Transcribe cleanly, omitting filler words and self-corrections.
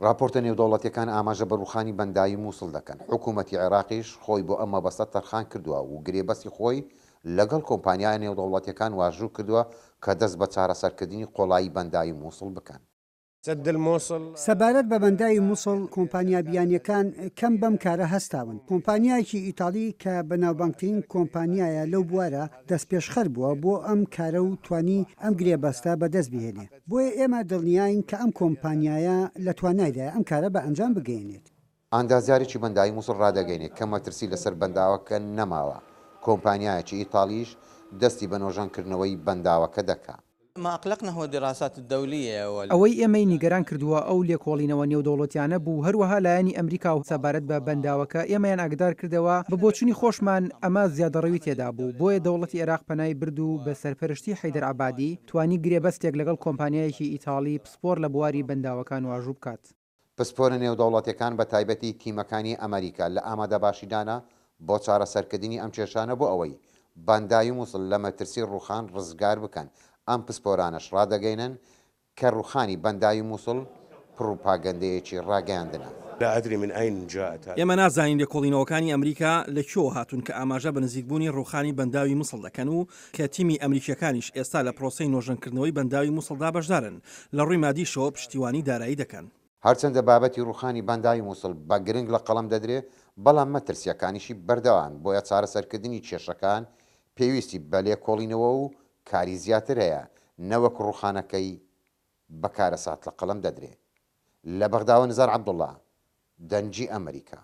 ڕاپۆرتە نێودەوڵەتییەکان ئاماژە بە ڕووخانی بەنداوی مووسڵ دەکەن، حکوومەتی عێراقیش خۆی بۆ ئەم مەبەستە تەرخان کردووە و گرێبەستی خۆی لەگەڵ کۆمپانیا نێودەوڵەتییەکان واژوو کردووە کە دەست بە چارەسەرکردنی قۆڵایی بەنداوی مووسڵ بکەن. سەبارەت بە بەنداوی موسڵ، کۆمپانیا بیانییەکان کەم بەم کارە هەستاون. کۆمپانیایەکی ئیتاڵی کە بەناوبانگترین کۆمپانیایە لەو بوارە، دەستپێشخەر بووە بۆ ئەم کارە و توانی ئەم گرێبەستە بەدەست بهێنێ. بۆیە ئێمە دڵنیاین کە ئەم کۆمپانیایە لە توانایدایە ئەم کارە بە ئەنجام بگەیەنێت. ئەندازیارێکی بەنداوی موسڵ رادەگەینێت کە مەترسی لەسەر بەنداوەکە نەماوە، کۆمپانیایەکی ئیتاڵیش دەستی بە نۆژەنکردنەوەی بەنداوەکە دەکا. ئەوەی ئێمەی نیگەران کردووە ئەو لێکۆڵینەوە نێودەوڵەتیانە بوو، هەروەها لایەنی ئەمریکا و سەبارەت بە بەنداوەکە ئێمەیان ئاگدار کردەوە، بە بۆچونی خۆشمان ئەمە زیادەڕەوی تێدا بوو، بۆیە دەوڵەتی عێراق پەنای برد و بە سەرپەرشتی حەیدەر عەبادی توانی گرێبەستێک لەگەڵ کۆمپانیایەکی ئیتاڵی پسپۆر لە بواری بەنداوەکان واژوو بکات. پسپۆرە نێودەوڵەتیەکان بە تایبەتی تیمەکانی ئەمەریکا لە ئامادەباشیدانە بۆ چارەسەرکردنی ئەم کێشانە بۆ ئەوەی بەنداوی موسڵ لە مەترسی ڕوخان ڕزگار بکەن، ئەم پسپۆرانەش ڕادەگەینن کە ڕوخانی بەنداوی موسڵ پڕوپاگەندەیەکی ڕاگەیاندنە. لا ادری من این جاءت هذه. ئێمە نازانین لێکۆڵینەوەکانی ئەمریکا لە کوێوە هاتوون کە ئاماژە بە نزیکبوونی ڕووخانی بەنداوی موسڵ دەکەن و کە تیمی ئەمریکییەکانیش ئێستا لە پرۆسەی نۆژەنکردنەوەی بەنداوی موسڵدا بەشدارن، لە ڕووی مادیشەوە پشتیوانی دارایی دەکەن. هەرچەندە بابەتی ڕووخانی بەنداوی موسڵ بە گرنگ لە قەڵەم دەدرێ، بەڵام مەترسییەکانیشی بەردەوامن، بۆیە چارەسەرکردنی کێشەکان پێویستی بە لێکۆڵینەوە و کاری زیاتر هەیە، نەوەک ڕووخانەکەی بە کارەسات لە قەڵەم دەدرێ. لە بەغداوە نزار عەبدوڵڵا، دەنگی ئەمریکا.